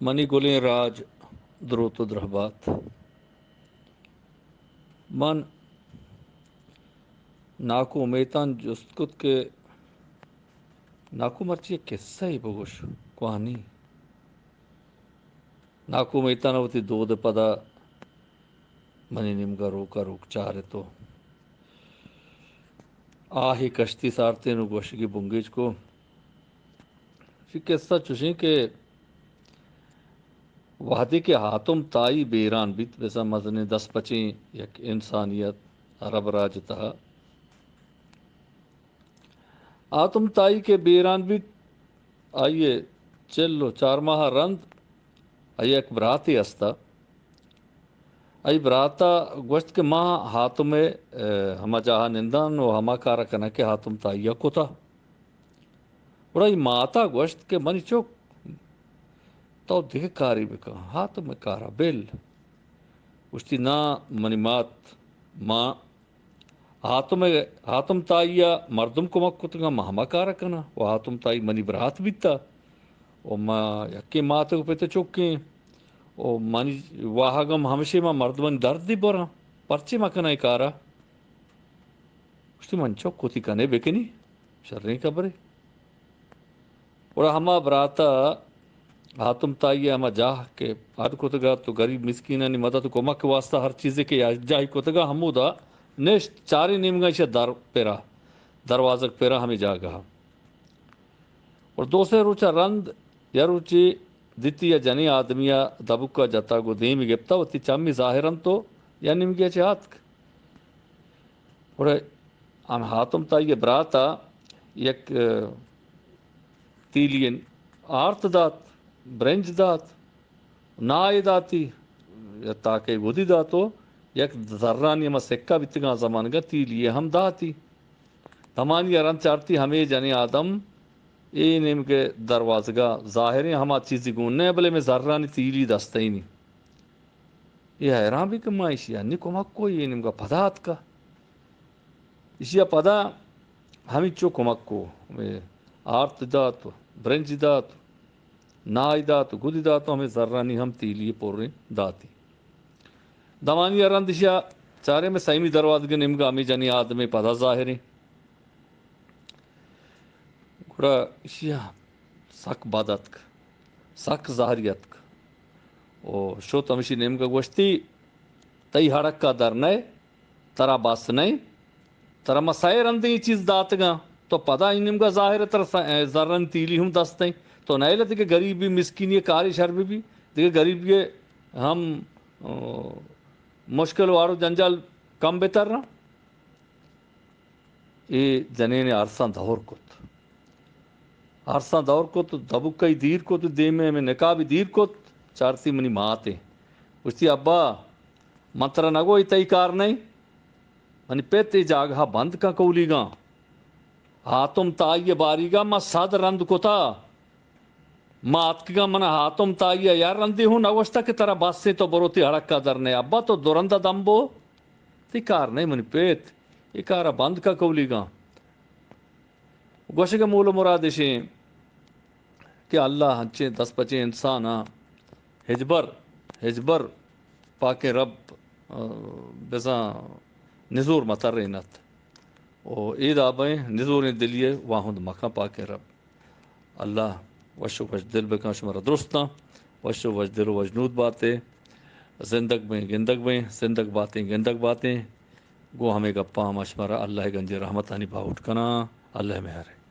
منی گلیں راج دروت و درہبات۔ من ناکو امیتان جست کت کہ ناکو مرچی یک قصہ ای بگوش، کوہنی۔ ناکو امیتان وتی دود پدا منی نیمگا روکا روک چارت و آہی کشتی سارتین و گوشگی بنگیج کو۔ شی قصہ چوشیں کہ وہدے کہ حاتم تائی بیران بیت، بزاں مزنیں دست پچیں یک انسانی ات عرب راج تہا۔ حاتم تائی کہ بیران بیت، آئی ء چل و چار ماہ رند آئی ء یک براتے ہستا۔ آئی براتا گوشت کہ ما حاتم ء، ء، ہما جاہا نندان و ہما کارا کناں کہ حاتم تائی ء کتا۔ گڑا آئی ماتا گوشت کہ منی چک، تو دگہ کارے بکن، حاتم ء کارا بل۔ گوشتی، نا منی مات، ما حاتم ء، حاتم تائی ء مردم کمک کتگاں، ما ہما کارا کناں و حاتم تائی منی برات بیتا و ما یکیں مات و پت چکیں و منی واہگ ہم ہمشی ما مردمانی دردی براں، پرچے مکناں اے کارا؟ گوشتی، من چک وتی کنے بکنی، شریں خبرے۔ گڑا ہما برات ء حاتم تائی ء ہما جاہ کہ اڈ کتگ ات و گریب مسکینانی مدد و کمک ء واسطہ ہر چیزے کہ یک جاہے کتگ ات، ہمودا نشت، چاریں نیمگاں ایشی ء در پرا، دروازگ پرا ہمے جاگہ ء۔ اور دو سے روچ ء رند یا روچے دیتی یا جنیں آدمی ء دبک ء جتا گوں دیمی گپتا وتی چمی ظاہر انت و یا نیمگی ء چہ آتک۔ گڑا ہم حاتم تائی ء برات ء یک، ء، تیلی آرت دات، برنج دات، نائے داتی، یا تاکے گدی دات و یک زرانی ہما سکہ بیتگاں زمانگا تیلی ء ہم داتی۔ دمانی ء رند چارتی ہمے جنیں آدم اے نیمگے دروازگا ظاہریں ہما چیزی گون نہ، بلے میں زرانی تیلی دستینی۔ اے حیران بی کہ ما ایشی ء نی کمک کو، اے نیمگا پدا اتکا۔ ایشی ء پدا ہمینچو کمک کو، ہمے آرت دات، برنج دات، نائی دات، گدی دات، ہمے زرانی ہم تیلی پوریں داتی۔ دمانی ء رند ایشی ء چاریں میں سیمی دروازگ نیمگا ہمے جنی آدمے پدا ظاہریں۔ گڑا ایشی ء سک بد اتک، سک زہری اتک۔ او شت ہمشی نیمگا گوشتی، تئی ہڑکا در نئے، ترا بس نئے، ترا ما سئے رندیں چیز داتگاں، تو پدا ای نیمگا ظاہر ترا س-، زرن تیلی ہم دستیں، تو نئیل دگہ گریبی مسکینی کاری شر بی، دگہ گریبی ہم، او، مشکل وارو جنجال کم بتر۔ اے جنین ارساں دور کت۔ ارساں دور کت، دبکئی دیر کت، دیمے ہمے نقابی دیر کت، چارتی منی ماتے۔ گوشتی، ابا، من ترا نگوئی تئی کار نئیں؟ منی پت اے جاگہا بند کن کولیگاں۔ حاتم تائی باریگا ما صد رند کتا۔ ما اتکگاں، من حاتم تائی ء یا رندی ہوں نگوشتہ کہ ترا بس ایں تو برو تی ہڑکا در نئے۔ ابا تو دو رندا دم بو، تی کار نئیں منی پت، اے کارا بند کا کولیگاں۔ گوشگ ء مول و مراد اشیں کہ اللہ انچیں دست پچیں انسان ء ہچبر، ہچبر پاکیں رب، ء، بزاں نزور مترینت۔ و اے دابیں نزوریں دلی ء واہند مکن پاکیں رب۔ اللہ وش و وش دل بکن شمارا درستاں، وش و وش دل و وشنود باتے، زندگ بیں، گندگ بیں، زندگ باتیں، گندگ باتیں۔ گوں ہمے گپاں ما شمارا اللہ ء گنجیں رحمتانی باہوٹ کناں۔ اللہ ء مہر۔